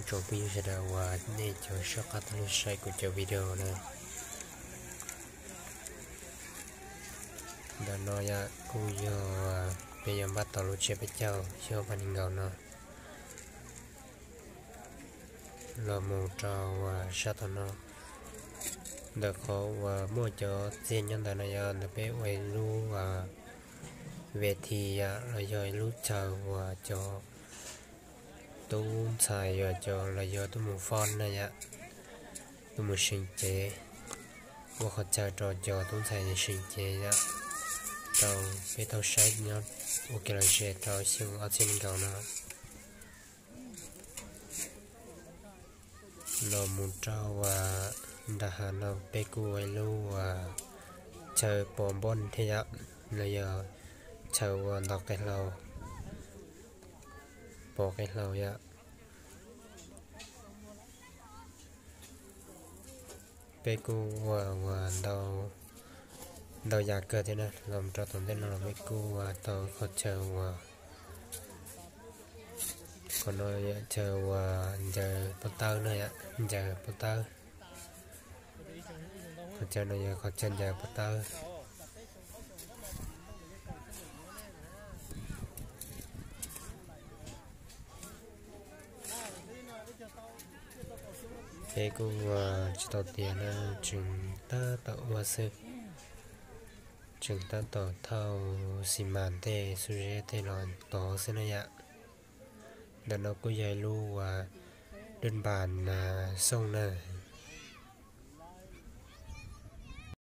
Tsoom phooj ywg sawv daws uas nej cov soj qab tau los saib kuv cov video na. Ntawm no yog kuj yog peb yuav npaj tau lub tsiab peb caug xyoo ob phav nees nkaum no los mus rau uas sab tom no. Ntawm qhov uas muaj cov txiag nyob ntawd no yog ntawm peb ua ib lub ves thi yom, los yog ib lub chaw uas cov tub ntxhais yog cov los yog tuaj mus foob na yom, tuaj mus seev cev, ua qhov chaw rau cov tub ntxhais seev cev yom. Tau peb tau saib nyob ua kev lom zem rau xyoo ob txhiab nees nkaum no. Los mus rau uas nram hav no peb kuj ua ib lub uas chaw pov npoj thiab yom, los yog chaw uas ntaus qe hlau, pov qe hlau yom. Peb kuj ua uas ntau yam kawg thiab na. Los mus rau tom ntej no los peb kuj ua tau qhov chaw uas, qhov no yog chaw uas ncaws pob tawb na yom, ncaws pob tawb. Qhov chaw no yog qhov chaw ncaws pob tawb. Peb kuj ua tsis tau tiav na, tseem tab tom ua xwb, tseem tab tom thauj xi mas tej xuab zeb tej los tod xwb na yom. Ntawm no kuj yog ib lub uas dub npas na, xooj na.